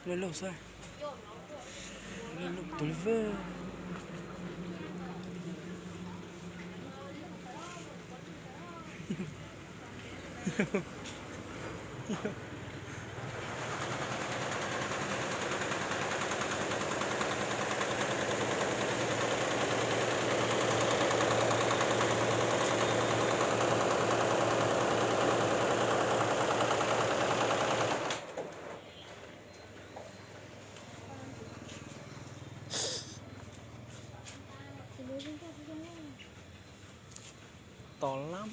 Loj loj xwb. Loj loj tus li vag. To lab,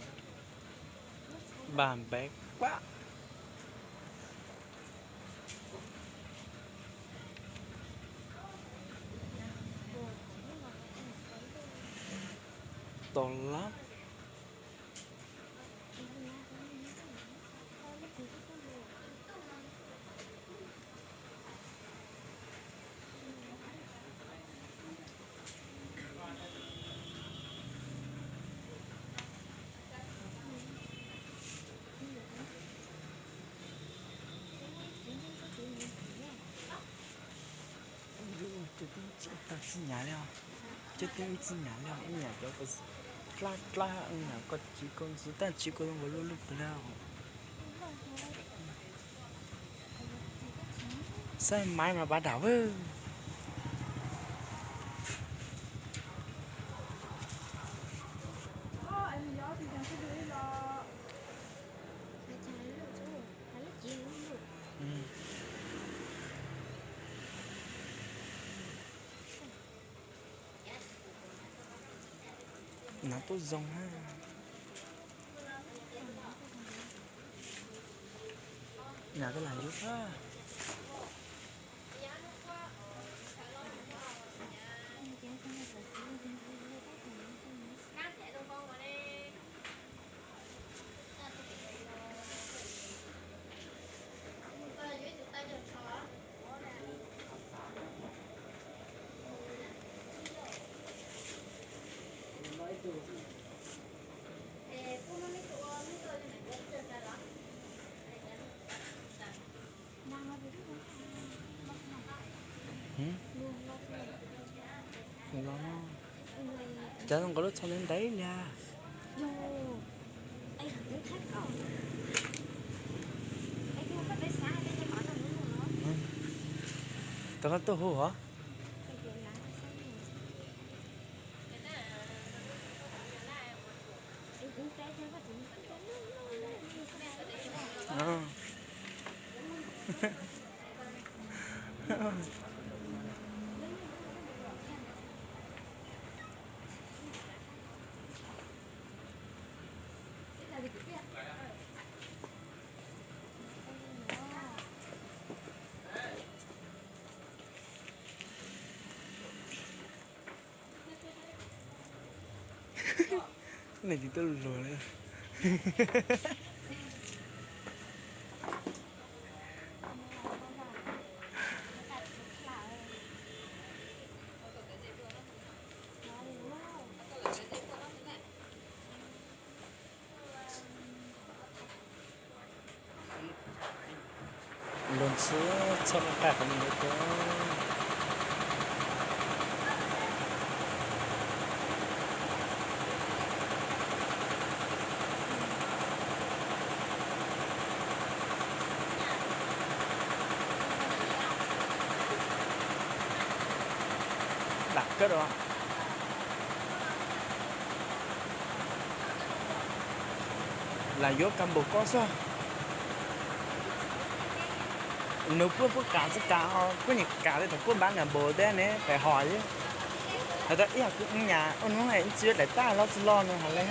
npam npev kab. To lab. Tsis nyav li os. Cov tib tsis nyav li os, ib nyam cov dlab dlab, ib nyam koj tsis koj ntxiv tab tsis koj zoo nkaus luj luj pes li. Xab maiv mas pav dam vag. Nav tuaj zoo na. Nav tuaj lam yug. Cov zoo nkaus lub txhua ntev ntev li. Cov no tuaj hu hov. Nej tsis tuaj luag li. Luag ntxhi txhob qab qhov no lawm. Dam kawg os. Lam yuav kas npaum ko xwb. Nws puab puab kam xwb, kam puab niam kam li thaum puab npaj kas npaum teb ne pem hos xwb. Hais tias ib yam kuv nyam ua hnub ib txwv yuav daim tab loj txwj loj no hais li.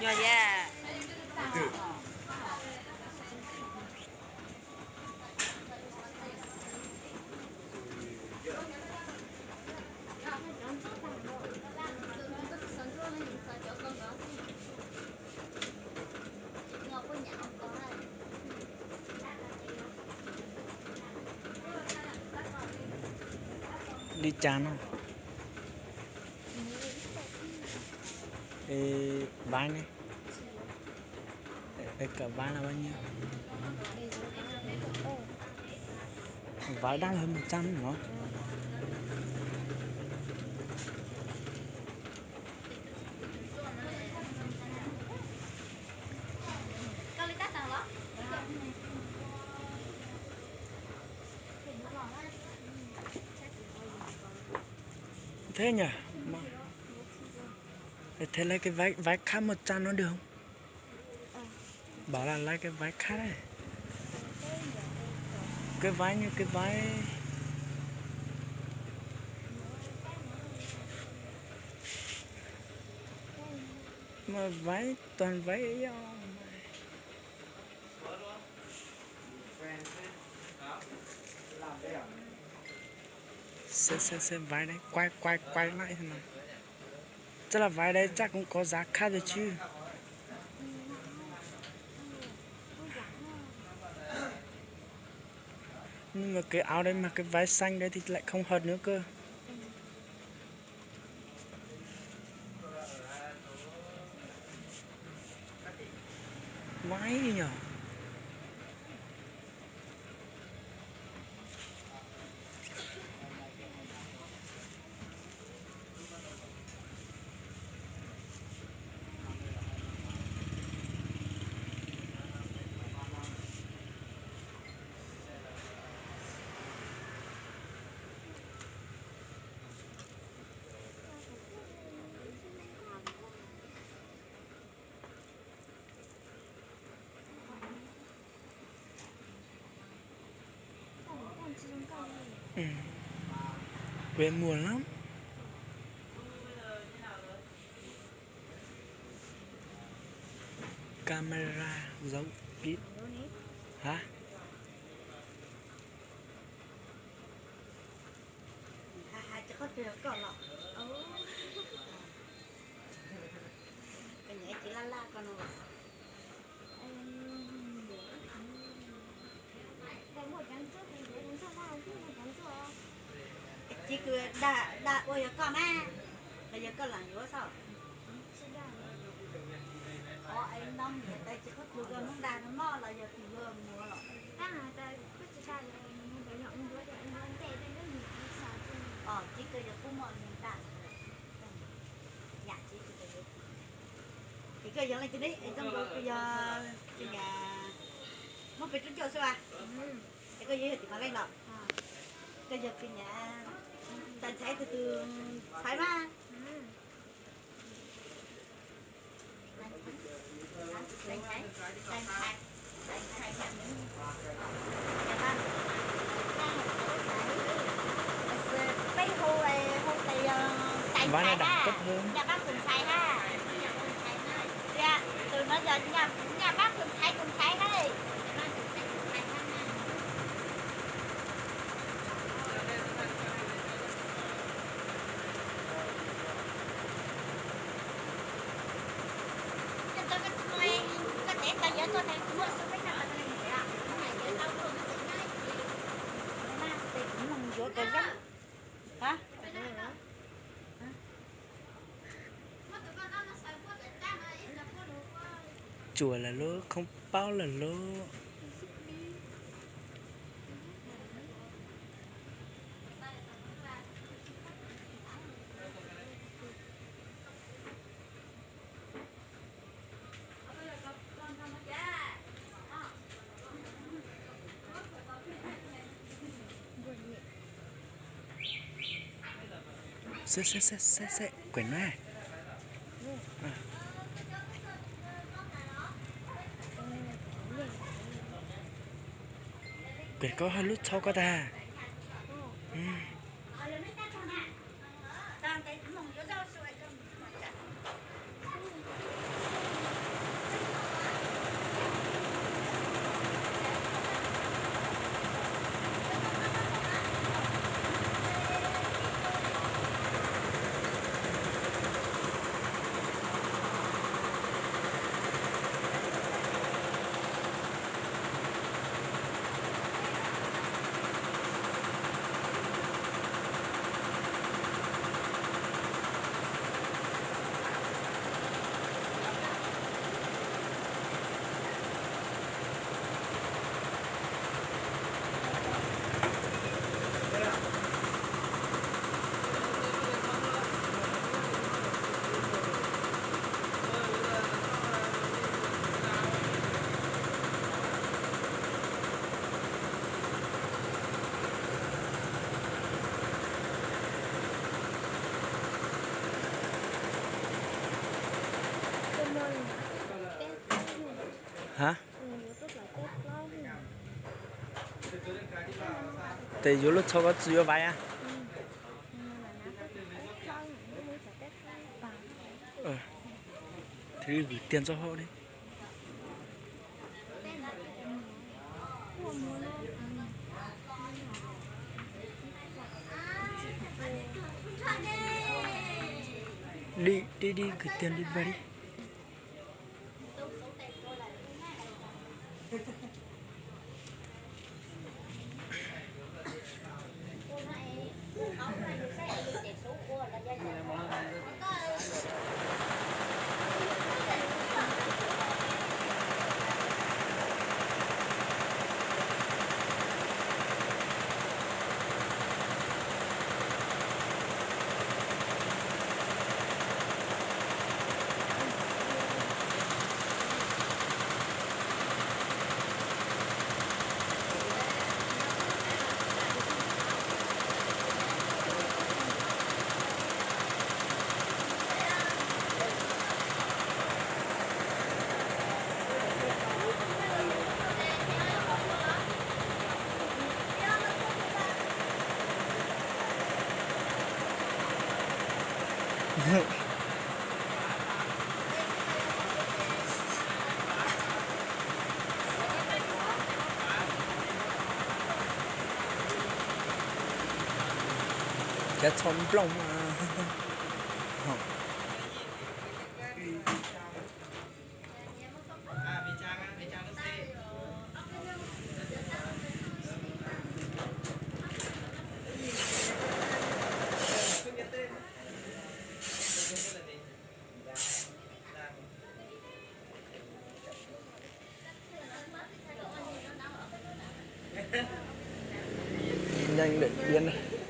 Yog yam. Li cas no? Ê, vái ne. Ê, kawm vái là bao nhiêu? Vái đắt hơn một trăm nữa. Thế nhỉ? Thế lấy cái váy, váy khác một trăm nó được không? Bảo là lấy cái váy khác đấy. Cái váy như cái váy. Mà váy toàn váy ấy. Xem, xem, xem váy đấy, quay, quay, quay lại xem nào. Chắc là váy đấy chắc cũng có giá khác rồi chứ. Nhưng mà cái áo đấy mà cái váy xanh đấy thì lại không hợp nữa cơ. Vãi nhỉ. Ừ. Quê mùa lắm. Camera giấu kín. Hả? Hais tsis qhov twg los koj los. Koj niam txiv laj laj koj no. Txiv kwv dag ua yog koj mas, los yog koj lam yuav xwb? Ov, es no niam tais tsis qhov twg koj Hmoob dag no mog los yog tus yuav muag los? Txiv kwv yog kub muag dag. Yam txiv es koj yog leej twg ne? Es zoo nkaus koj yog koj niam Hmoob pes rub ncauj xwb as. Es koj yuav yog tim Mav Leej los? Koj yog koj niam tais ntxhais tus tus ntxhais mas. Peb hu, hu tias tais ntxhais na, yog pab tus ntxhais na. Tias tus no yog nyaj pab tus ntxhais tus ntxhais na. Tsuas lawm lauj, khoob paub lawm lauj. Seb, seb, seb, seb, kuem na. Kuem koj haj lub txhau koj tag. Ha? Tes yuav lub txhoj koj tsis yuav vais a? Thwv kwv tiag ntxov hauv li. Li dib dib kwv tiag li vaj li. Cov txhob nplooj mas. Nyeej lwm diav.